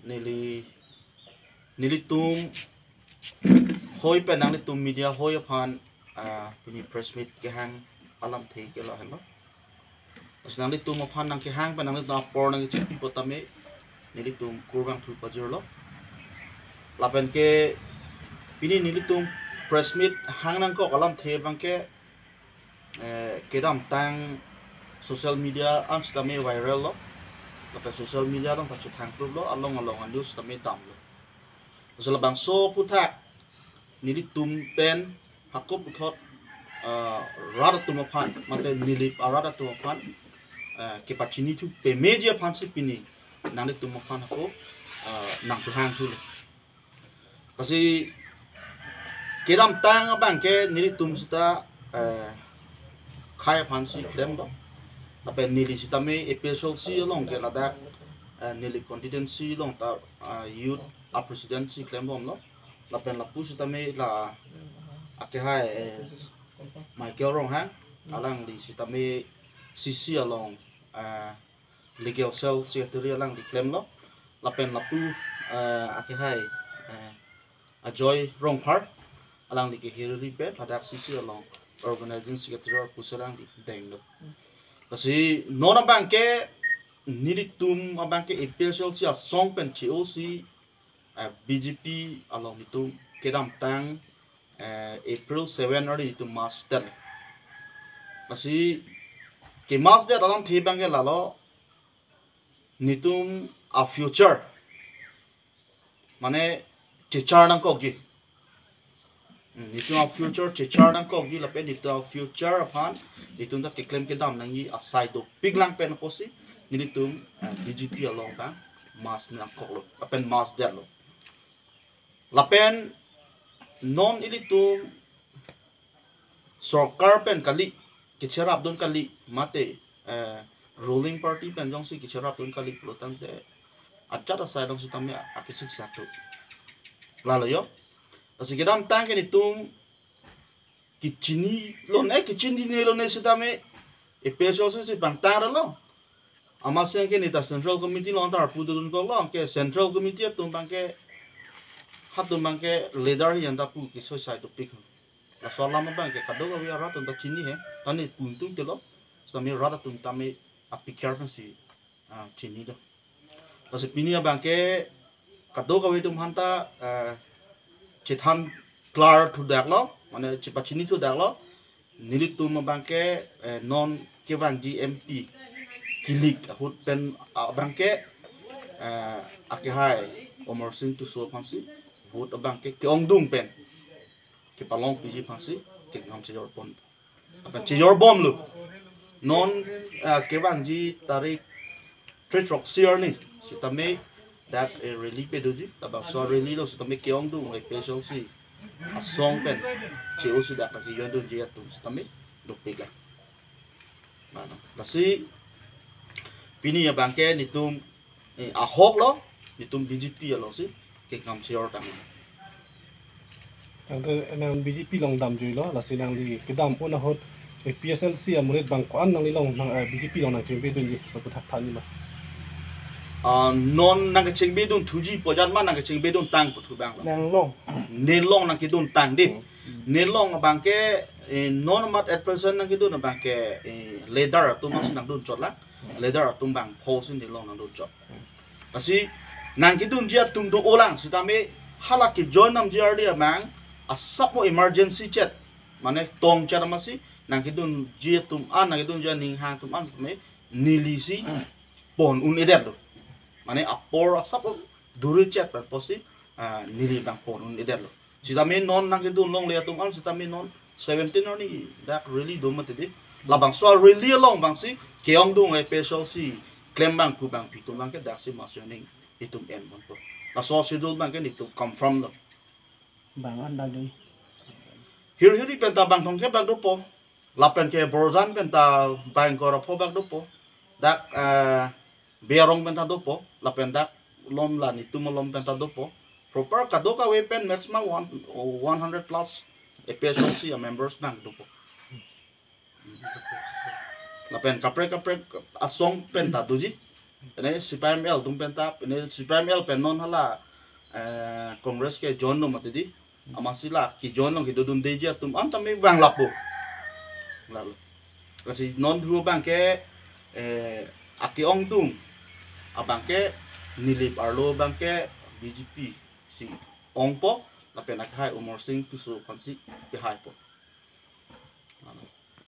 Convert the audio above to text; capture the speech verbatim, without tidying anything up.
Neli, nelitum hoi pen nanglitum media hoi aphan, ah, pini press meet kehang alamthe ke lahenlo. Lasi nanglitum aphan nangkehang pen nanglitum apor nangkechingpi apot tame nelitum kurvangthu pajirlo. Lapen ke pini nelitum press meet hang nangkok alamthe abang ke, eh, kedamtang social media an sitame viral lo. Lapen social media along ta chethang kluplo, along along a-news sitame damlo. Lasi labangso aphuthak nelitum pen hako puthot, ah, rat atum aphan, mate Nilip arat atum aphan, ah, kepachinithu pameji aphansi pini nanglitum aphan hako, ah, nangkehangthulo. Lasi kedamtang abang ke nelitum sita, eh, khei aphansi klemlo. Lapen neli sitame A P H L C along ke ladak, eh, Nilip constituency along ta, eh, youth a-president si klembomlo. Lapen lapu sitame la akehai, eh, Michael Ronghang, alangli sitame C C along, eh, legal cell secretary alangli klemlo. Lapen lapu, eh, akehai, eh, Ajoy Rongphar, alangli ke hiriri pen ladak C C along organizing secretary pusi alangli denglo. Lasi non abang ke nelitum abang ke A P H L C asong pen che-osi, eh, B J P along nelitum kedamtang, eh, April seven arni nelitum march det. Lasi ke-march det alamthe abang ke lalo, nelitum a-future, mane chechar nangkokji. Hmm, nelitum a-future chechar nangkokji lapen nelitum a-future aphan nelitum ta keklem kedam nangji asai dopiklang pen apotsi nelitum, eh, B J P along abang march nangkoklo, lapen march detlo. Lapen non ilitum sorkar pen kali, kecherapdun kali, mate, eh, ruling party pen jongsi kecherapdun kali pulotangte ajat asai along sitame akesik satu. Lalo yo. Lasi kedamtang ke nelitum kechinilone, kechinilone sitame A P H L C si bangtang ralo. Amatsi ke neta Central Committee along ta pudunkoklo, ke Central Committee atum abang ke, hatum abang ke leader hi anta pu kesoi sai dopik. Laso alam abang ke kadokave arat atum ta chini he, ta nelitum telo, sitame rat atum tame apikir pensi, ah, chinido. Lasi pini abang ke kadokave atum aphanta, eh, chethan klar thudaklo, mane chepachinithudaklo. Nelitum abang ke, eh, non kevangji M P kilik ahut pen abang ke, eh, akehai Amarsing Tisso aphansi vote abang ke ke-ongdung pen kepalongpiji aphansi kengam chejor pon. Apa chejor bomlo. Non, ah, kevangji tarik throk sir ni sitame dak, eh, rally padoji, labangso rally along sitame ke-ongdung A P H L C asong pen che-osi dak lake join dunji atum sitame dopiklang. Mane, lasi pini abang ke nelitum, eh, ahoklo, nelitum B J P alongsi kengam chejor tang. Tangte nang B J P along damjuilo, lasi nangli kedam un ahut A P H L C amonit abang ko-an nanglilong nang, eh, B J P along nangchengbedunji, laso aphuthak thanji ma? Ah, non nangkechengbedunthuji pu ajat ma nangkechengbeduntang pu thu abang lo? Nanglong. Nelong nangkeduntangde. Hmm. Nelong abang ke, eh, non amat at present nangkedun abang ke, eh, leader atum abangsi nangdunchotlang. Hmm. Leader atum bangphosi nelong nangdunchot. Hmm. Lasi nangkedunji atum do-olang sitame hala kejoin damji arli abang asap mo emergency chet, mane tong chet amatsi nangkedunji atum an, nangkedunji aning hang atum an sitame nelisi pon un-edetlo. Mane apor asap mo duri chet pen apotsi, ah, neli abang pon un-edetlo. Sitame non nangkedun longle atum an sitame non seventeen arni dak rally do mati de. Labangso rally along abangsi ke-ongdung A P H L C klembangphu bangpi atum abang ke daksi mass joining itum en ponpo. Laso schedule abang ke nelitum confirm lo. Bang an bang dei. Hirhiri pen ta bang thomkep bak dopo. Lapen ke Borjan pen ta bang ingkoi ra pho bak dopo. Dak, eh, Bearong pen ta dopo. Lapen dak lom la nelitum alom pen ta dopo. Proper kadokave pen maximum one, one hundred plus A P H L C a-members bang dopo. Lapen kaprek kaprek asong pen ta doji. Ene C P I M L atum penta, ene C P I M L pen non hala eh, Congress ke join lo mati di. Amatsi la ke join lo kedodundeji atum an tame vang lapo. Lalo. Lasi non dua abang ke eh, ake-ongdung abang ke Nilip arlo abang ke B J P si ongpo, lapen akhai Amarsing Tisso aphansi pehaipo.